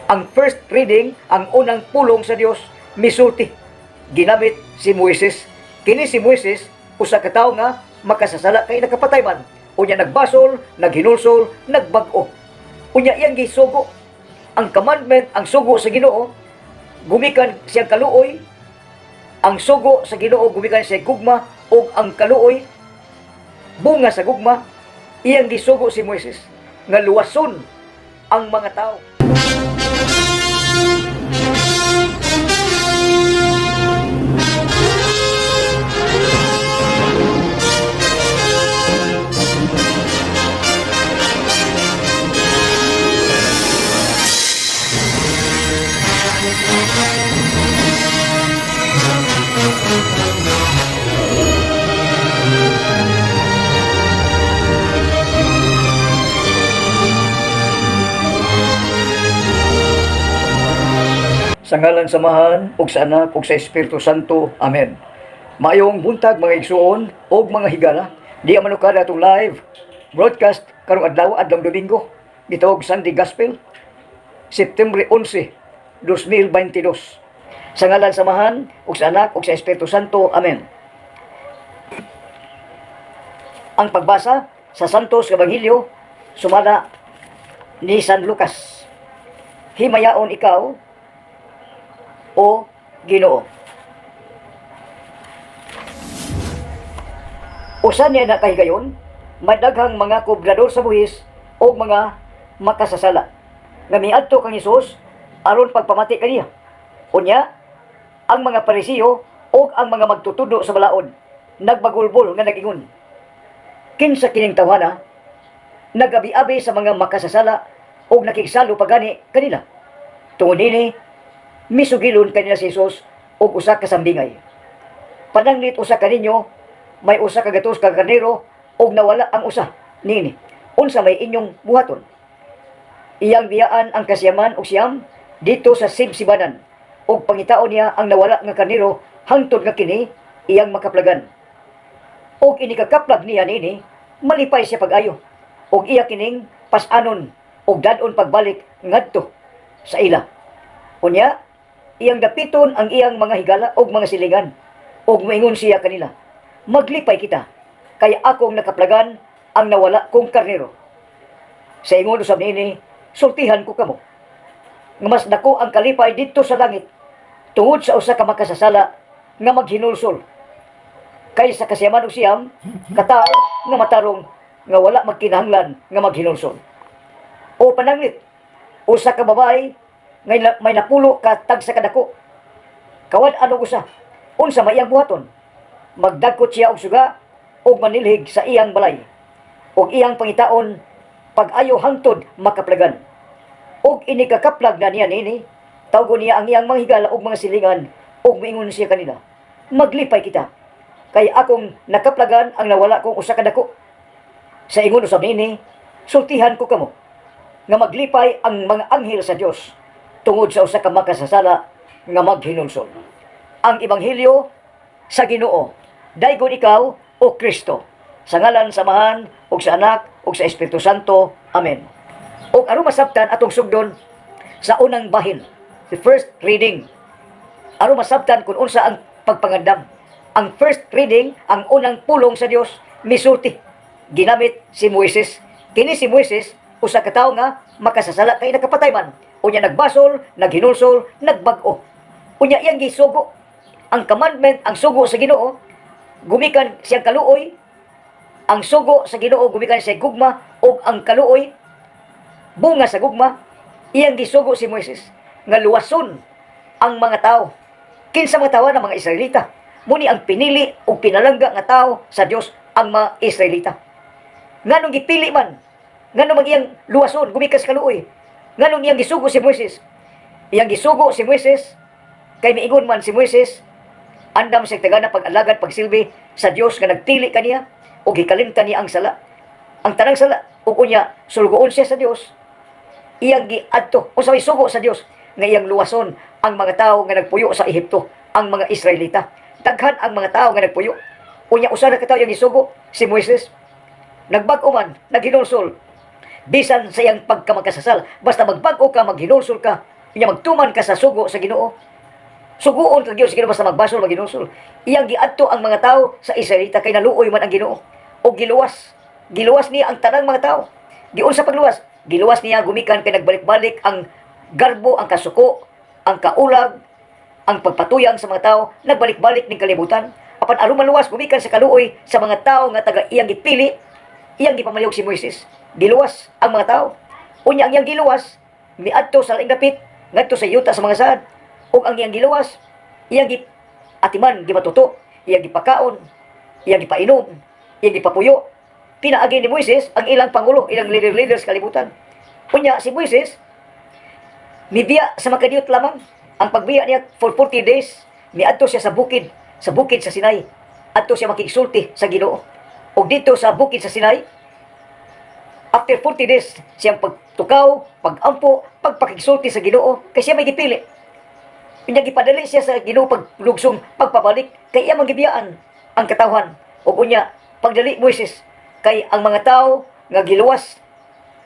Ang first reading, ang unang pulong sa Dios, misulti. Ginamit si Moises. Kini si Moises, usa ka tawo nga makasasala kay nakapatay man. Unya nagbasol, naghinulsol, nagbag-o. Unya iyang gisugo. Ang commandment, ang sugo sa Ginoo, gumikan siyang kaluoy. Ang sugo sa Ginoo gumikan siya gugma ug ang kaluoy bunga sa gugma. Iyang gisugo si Moises nga luwason ang mga tao. Sa ngalan sa Amahan, ug sa Anak, ug sa Espiritu Santo. Amen. Maayong buntag, mga igsuon ug mga higala. Di manukada atong live broadcast karong adlaw, adlong Domingo. Gitawag Sunday Gospel, September 11, 2022. Sa ngalan sa Amahan, ug sa Anak, ug sa Espiritu Santo. Amen. Ang pagbasa sa Santos Ebanghelyo sumala ni San Lucas. Himayaon ikaw, o Ginoo. Usa niya na kahigayon, may daghang mga kobrador sa buhis o mga makasasala nga miadto kang Hesus aron pagpamati kaniya. Unya, ang mga Parisiyo o ang mga magtutudo sa balaod nagbagulbol nga nag-ingon, "Kinsa kining tawhana? Nagabi-abi sa mga makasasala og nakigsalo pagani kanila." Tungod nini, misugilon kanila si Jesus og usa ka sambingay. "Pananglit usa kaninyo may 100 ka karnero og nawala ang usa niini. Unsa may inyong buhaton? Iyang biyaan ang 99 didto sa sibsibanan ug pangitaon niya ang nawala nga karnero hangtod nga kini iyang makaplagan. Og inikakaplag niya niini, malipay siya pag-ayo ug iya kining pas-anon ug dad-on pagbalik ngadto sa ila. Unya, iyang dapiton ang iyang mga higala ug mga silingan ug moingon siya kanila, 'Maglipay kita kay akong nakaplagan ang nawala kong karnero.' Sa ingon usab niini, sultihan ko kamo nga mas dako ang kalipay didto sa langit tungod sa usa ka makasasala nga maghinulsol kaysa 99 ka tawo nga matarong nga wala magkinahanglan nga maghinulsol. O pananglit, usa ka babae ngay may 10 ka tagsa kadako. Kawad-an og usa. Unsa may iyang buhaton? Magdagkot siya og suga ug manilhig sa iyang balay ug iyang pangitaon pag-ayo hangtod makaplagan. Ug inikakaplag na niya nini, tawgon niya ang iyang mga higala ug mga silingan ug miingon siya kanila, 'Maglipay kita kay akong nakaplagan ang nawala kong usa ka dako.' Sa ingon usab nini, sultihan ko kamo nga maglipay ang mga anghel sa Dios tungod sa usa ka makasasala nga maghinulsol." Ang ebanghelyo sa Ginoo. Daygon ikaw, o Kristo. Sa ngalan sa Amahan ug sa Anak ug sa Espiritu Santo. Amen. Ug aron masabtan atong sugdon sa unang bahin, the first reading. Aron masabtan kung unsa ang pagpangandam. Ang first reading, ang unang pulong sa Dios, misulti. Ginamit si Moises. Kini si Moises, usa ka tawo nga makasasala kay nakapatay man. Unya nagbasol, naghinulsol, nagbag-o. Unya iyang gisugo. Ang commandment, ang sugo sa Ginoo, gumikan siyang kaluoy. Ang sugo sa Ginoo gumikan siya gugma ug ang kaluoy bunga sa gugma. Iyang gisugo si Moises nga luwason ang mga tao. Kinsa mga tawo? Na mga Israelita. Muni ang pinili ug pinalangga nga tao sa Dios, ang mga Israelita. Nganong gipili man? Nganong mag iyang luwason gumikan sa kaluoy? Nganong iyang gisugo si Moises? Iyang gisugo si Moises kay miingon man si Moises, andam siya tagana pag-alagad, pagsilbi sa Dios nga nagpili kaniya ug gikalimtan niya ang sala, ang tanang sala, ug unya sulgoon siya sa Dios. Iyang giadto unsa may sugo sa Dios nga iyang luwason ang mga tawo nga nagpuyo sa Ehipto, ang mga Israelita. Daghan ang mga tawo nga nagpuyo. Unya usa ra ka tawo iyang gisugo, si Moises. Nagbag-o man, naghinulsol bisan sa iyang pagkamakasasala. Basta magbag-o ka, maghinulsol ka. Nya magtuman ka sa sugo sa Ginoo. Suguon ka gyud sa Ginoo basta magbasol, maginusol. Iyang giadto ang mga tao sa Israelita kay naluoy man ang Ginoo. O giluwas. Giluwas niya ang tanang mga tao. Giunsa pagluwas? Giluwas niya gumikan kay nagbalik-balik ang garbo, ang kasuko, ang kaulag, ang pagpatuyang sa mga tao, nagbalik-balik ning kalibutan. Apan aron maluwas gumikan sa kaluoy sa mga tao nga taga iyang gipili, iyang gipamalihok si Moises. Giluwas ang mga tao. Unya ang iyang giluwas, miadto sa laing dapit, ngadto sa yuta sa mga saad. Ug ang iyang giluwas, iyang gi atiman gimatuto, iyang gipakaon, iyang gipainom, iyang gipapuyo. Pinaagi ni Moises ang ilang pangulo, ilang leader-leader sa kalibutan. Unya si Moises mibiya sa makadiyot lamang. Ang pagbiya niya for 40 days, miadto siya sa bukid sa Sinai. Adto siya makigsulti sa Ginoo. Ug dito sa bukid sa Sinai, after 40 days, siyang pagtukaw, pagampo, pagpakigsulti sa Ginoo, kay siya may gipili. Unya gipadali siya sa Ginoo paglugsong pagpabalik kay iya man gibiyaan ang katawhan. Ug unya pagdali Moises kay ang mga tao nga giluwas,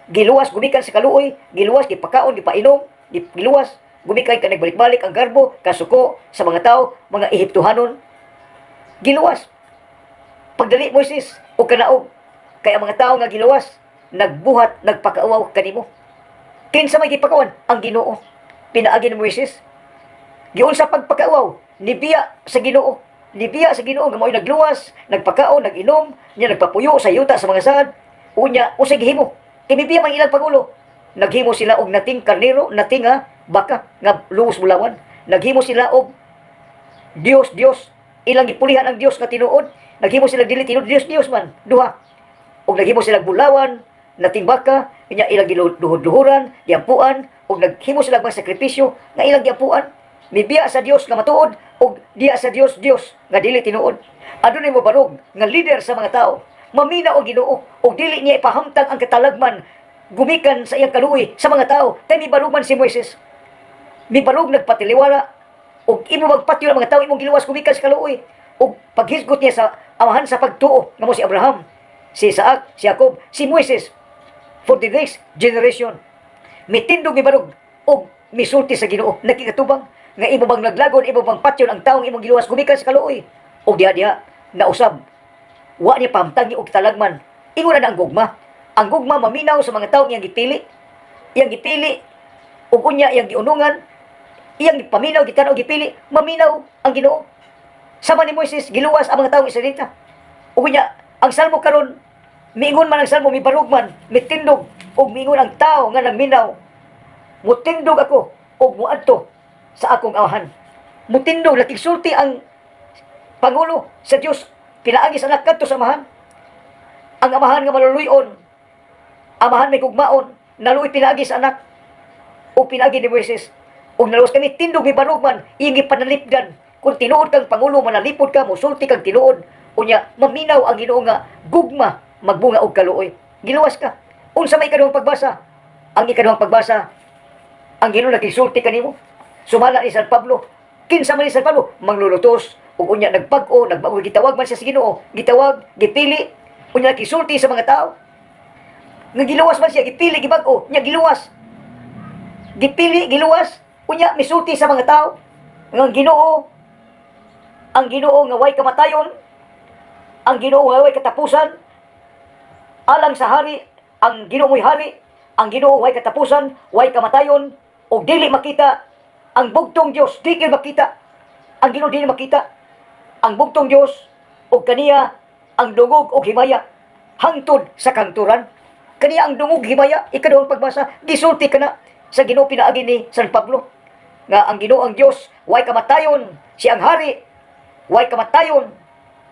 giluwas gumikan sa kaluoy, giluwas, gipakaon, gipainom, giluwas gumikan kay nagbalik-balik ang garbo, kasuko sa mga tao, mga Ehiptohanon. Giluwas. Pagdali Moises og kanaog kay ang mga tao nga giluwas nagbuhat, nagpakauwaw kanimo. Kinsa may gipakawan? Ang Ginoo. Pinaagi ni Moises. Giunsa pagpakauwaw? Nibiya sa Ginoo. Nibiya sa Ginoo nga mao'y nagluwas, nagpakaon, nag-inom, nya nagpapuyo sa yuta sa mga saad. Unya, unsay gihimo? Kay mibiya man ilang pangulo. Naghimo sila og nating karnero, nating nga baka nga luos bulawan. Naghimo sila og Dios, Dios. Ilang gipulihan ang Dios nga tinuod. Naghimo sila dili tinuod, Dios, Dios man. Duha. Ug naghimo sila bulawan, nating baka, nya ilang giluhod-luhuran, giampuan, ug naghimo sila mga sakripisyo nga ilang giampuan. Mibiya sa Dios nga matuod ug diya sa Dios Dios nga dili tinuod. Adunay mo barog nga leader sa mga tao. Maminaw ang Ginoo ug dili niya ipahamtang ang katalagman gumikan sa iyang kaluoy sa mga tao kay mibarog man si Moises. Mibarog nagpatiliwala ug imo magpatyo ang mga tao imong giluwas gumikan sa kaluoy ug paghisgot niya sa amahan sa pagtuo nga mo si Abraham, si Isaac, si Jacob, si Moises for the next generation. Mitindog, mibarog ug misulti sa Ginoo, nakikatubang nga imo bang laglagon, imo bang patyon ang taong imong giluwas gumikan sa kaluoy? Ug diha diha nausab wa niya pahamtangi og talagman. Ingon na ang gugma. Ang gugma maminaw sa mga taong iyang gipili, iyang gipili ug unya iyang giunungan, iyang gipaminaw gitan og gipili, maminaw ang Ginoo. Sama ni Moises, giluwas ang mga taong Israelita. Ug unya ang salmo karon, miingon man ang salmo, mibarog man, mitindog ug miingon ang tao nga nagminaw, "Mutindog ako ug muadto sa akong amahan." Mutindog, nakigsulti ang pangulo sa Dios pinaagi sa anak kadto sa amahan. Ang amahan nga maluluyon, amahan may gugmaon, naluoy pinaagi sa anak o pinaagi ni Moises. Ug naluwas kami, tindog, mibarog man, iyang gipanalipdan. Kung tinuod kang pangulo, manalipod ka, musulti kang tinuod. Unya maminaw ang Ginoo nga gugma magbunga og kaluoy. Giluwas ka. Unsa may ikaduhang pagbasa? Ang ikaduhang pagbasa, ang Ginoo nakisulti kanimo. Sumala ni San Pablo. Kinsa man ni San Pablo? Manglulutos ug unya nagbag-o, nagbago, gitawag man siya sa Ginoo, gitawag, gipili, unya nakisulti sa mga tao. Nga giluwas man siya, gipili, gibag-o, nya giluwas. Gipili, giluwas, unya misulti sa mga tao. Nga ang Ginoo nga way kamatayon, ang Ginoo nga way katapusan, alang sa hari, ang Ginoo mo'y hari, ang Ginoo way katapusan, way kamatayon, ug dili makita ang bugtong Dios, di gyud makita. Ang Ginoo dili makita. Ang bugtong Dios ug kaniya ang dungog og himaya hangtod sa kahangturan. Kaniya ang dungog himaya, ikaduhang pagbasa, gisulti kana sa Ginoo pinaagi ni San Pablo nga ang Ginoo ang Dios way kamatayon, siya ang hari, way kamatayon.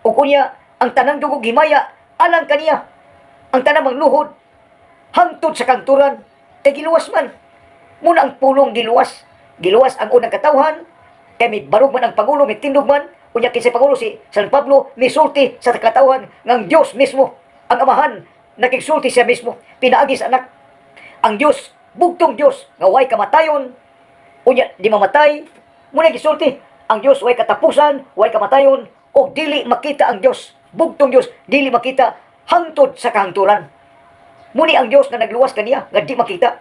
Ug unya ang tanang dungog himaya alang kaniya. Ang tanang mangluhod hangtod sa kahangturan kay giluwas man. Muna ang pulong giluwas. Giluwas ang unang katawhan kay may barog man ang pangulo, may tindog man. Unya kinsay pangulo? Si San Pablo misulti sa katawhan ng Dios mismo. Ang amahan nakigsulti siya mismo pinaagi sa anak. Ang Dios, bugtong Dios nga way kamatayon, unya di mamatay. Muna gisulti ang Dios way katapusan, way kamatayon ug dili makita ang Dios. Bugtong Dios dili makita hangtod sa kahangturan. Muni ang Dios nga nagluwas kaniya nga di makita.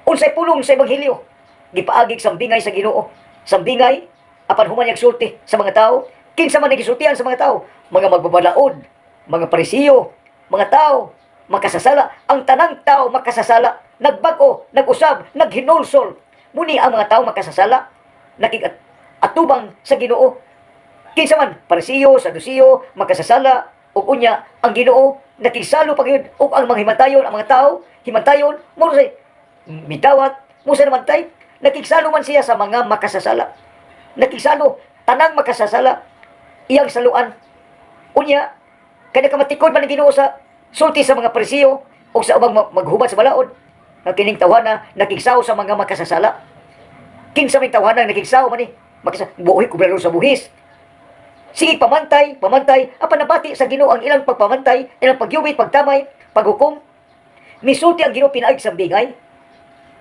Unsay pulong sa ebanghelyo? Gipaagig sambingay sa Ginoo. Sambingay apan human niyang sulti sa mga tao. Kinsa man gisultian sa mga tao? Mga magbabalaod, mga Parisiyo, mga tao makasasala. Ang tanang tao makasasala, nagbag-o, nag-usab, naghinulsol. Muni ang mga tao makasasala, nakig atubang sa Ginoo. Kinsa man, Parisiyo, Sadusiyo, makasasala, ug unya ang Ginoo nakigsalo pa gyud ug ang mga himantayon, ang mga tao himantayon mo say midawat mo sa namantay, nakigsalo man siya sa mga makasasala. Nakigsalo tanang makasasala iyang saluan. Unya kay nakamatikod man ang Ginoo sa sulti sa mga Parisiyo o sa ubang maghubad sa balaod nga kining tawhana nakigsaw sa mga makasasala. Kinsa may tawhana nakigsaw man ni makasa buhi kubrador sa buhis? Sige, pamantay, pamantay, apan nabati sa Ginoo ang ilang pagpamantay, ilang pagyubit, pagtamay, paghukom. Misulti ang Ginoo pinaag sambingay.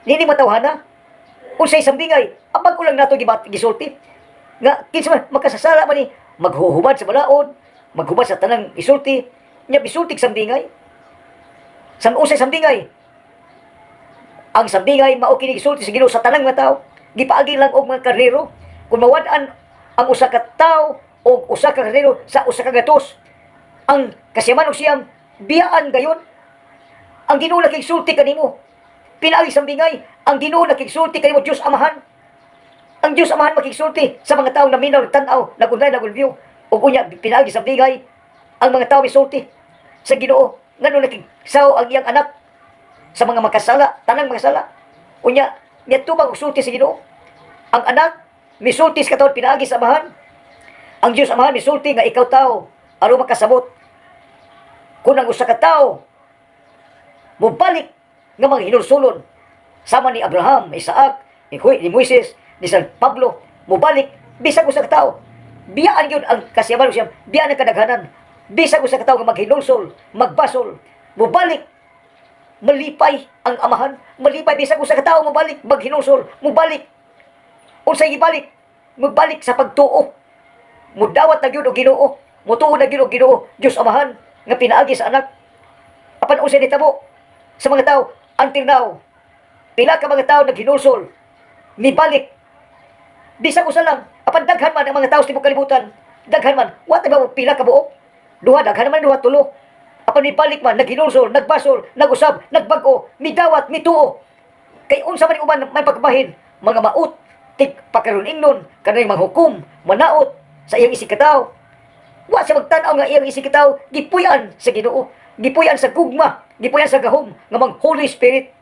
Nini matawhana. Unsay sambingay? Ang bag-o lang nato gisulti. Nga kinsa man makasasala man ni, maghuhubad sa balaod, maghubad sa tanang isulti, nya bisultig sambingay. Sam unsay sambingay? Ang sambingay mao kini gisulti sa Ginoo sa tanang mga tao. Gipaagi lang og mga karnero. Kung mawad-an ang usa ka tawo o usa ka karnero sa 100, ang 99 biyaan gayon. Ang Ginoo nakigsulti kanimo. Pinaagi sambingay, ang Ginoo nakigsulti kanimo, Dios Amahan. Ang Dios Amahan makigsulti sa mga taong naminaw, nagtan-aw, nag-online, nag-view. Ug unya pinaagi sambingay, ang mga tao misulti sa Ginoo ngano nakigsaw ang iyang anak sa mga makasala, tanang makasala. Unya, niatubang og sulti sa Ginoo. Ang anak misulti sa katawhan pinaagi sa Amahan. Ang Dios Amahan misulti nga ikaw tao aron makasabot. Kung ang usa ka tawo mobalik nga mga hinulsulon sama ni Abraham, Isaac, ni Moises, ni San Pablo, mobalik bisag usa ka tawo. Biyaan gyud ang kasiyaman siyam, biyaan ang kadaghanan. Bisag usa ka tawo nga maghinulsol, magbasol, mobalik, malipay ang Amahan, malipay bisag usa ka tawo mobalik, maghinulsol, mobalik. Unsay gibalik? Mobalik sa pagtuo. Mudawat na gyud og Ginoo, mutuo na gyud og Ginoo, Dios Amahan nga pinaagi sa anak. Apan unsay nitabo sa mga tao until now? Pila ka mga tao naghinulsol, mibalik. Bisag usa lang, apan daghan man ang mga tao sa tibuok kalibutan. Daghan man, wa ta ba pila ka buok? Duha, daghan man duha, tulo. Apan mibalik man, naghinulsol, nagbasol, nagusab, nagbag-o, midawat, mituo. Kay unsa man uban may pagbahin, mga maut, tig pakaron ingnon, kanang manghukom, manaot sa iyang isig katawo. Wa siya magtan-aw nga iyang isig katawo gipuy-an sa Ginoo, gipuy-an sa gugma, gipuy-an sa gahom nga mang Holy Spirit.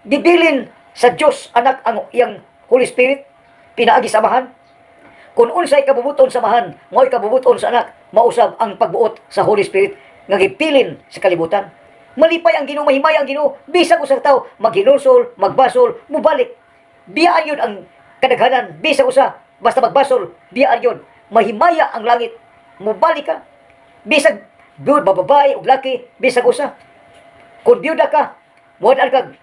Gibilin sa Dios Anak ang iyang Holy Spirit pinaagi sa Amahan. Kung unsay kabubuton sa Amahan, mao'y kabubuton sa Anak, mausab ang pagbuot sa Holy Spirit nga gipilin sa kalibutan. Malipay ang Ginoo, mahimay ang Ginoo, bisag usa ka tawo maghinulsol, magbasol, mubalik. Biyaan yun ang kadaghanan, bisag usa, basta magbasol, biyaan yun. Mahimaya ang langit, mubalik ka. Bisag byud bababae ug laki, bisag usa. Kung byuda ka, muad ka,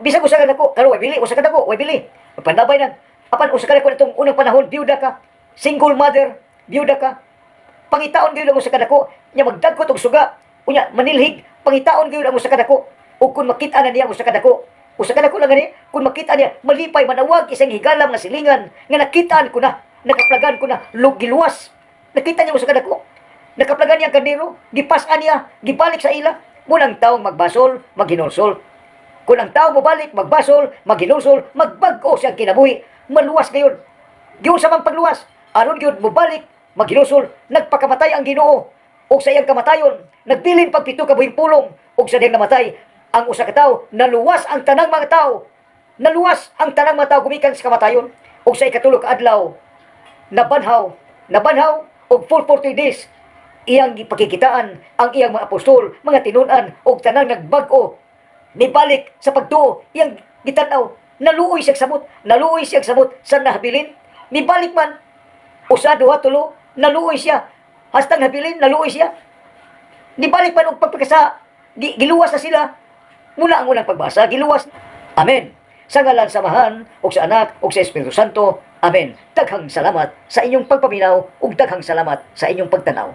bisag usa ka dako, karon way bili, usa ka dako, way bili. Pandabay na. Apan usa ka dako itong unang panahon, byuda ka, single mother, byuda ka. Pangitaon gyud ang usa ka dako, nya magdagkot og suga, unya manilhig, pangitaon gyud ang usa ka dako. Ug kung makita na niya ang usa ka dako lang gani, kung makita niya, malipay, manawag isang higalam nga silingan, nga nakitaan ko na, nakaplagan ko na, giluwas. Nakita niya ang usa ka dako. Nakaplagan niya ang kardero, gipas-an niya, gibalik sa ila. Munang taong magbasol, maghinulsol. Kung ang tao mobalik, magbasol, maghinulsol, magbag-o siyang kinabuhi, maluwas gayon. Giunsa man pagluwas, aron gyud mobalik, maghinulsol, nagpakamatay ang Ginoo ug sa iyang kamatayon, nagbilin pag 7 ka buhing pulong ug sa diyang namatay ang usa ka tawo, naluwas ang tanang mga tawo. Naluwas ang tanang mga tawo gumikan sa kamatayon ug sa ikatulo ka adlaw nabanhaw, nabanhaw og 440 days iyang gipakikitaan ang iyang mga apostol, mga tinun-an ug tanang nagbag-o mibalik sa pagtuo iyang gitan-aw. Naluoy siya samot, naluoy siya samot sa nahabilin. Mibalik man usa, duha, tulo, naluoy siya hastang habilin, naluoy siya. Nibalik man og pagpakasa, giluwas na sila mula ang unang pagbasa, giluwas. Amen. Sa ngalan sa Amahan ug sa Anak ug sa Espiritu Santo. Amen. Daghang salamat sa inyong pagpaminaw ug daghang salamat sa inyong pagtanaw.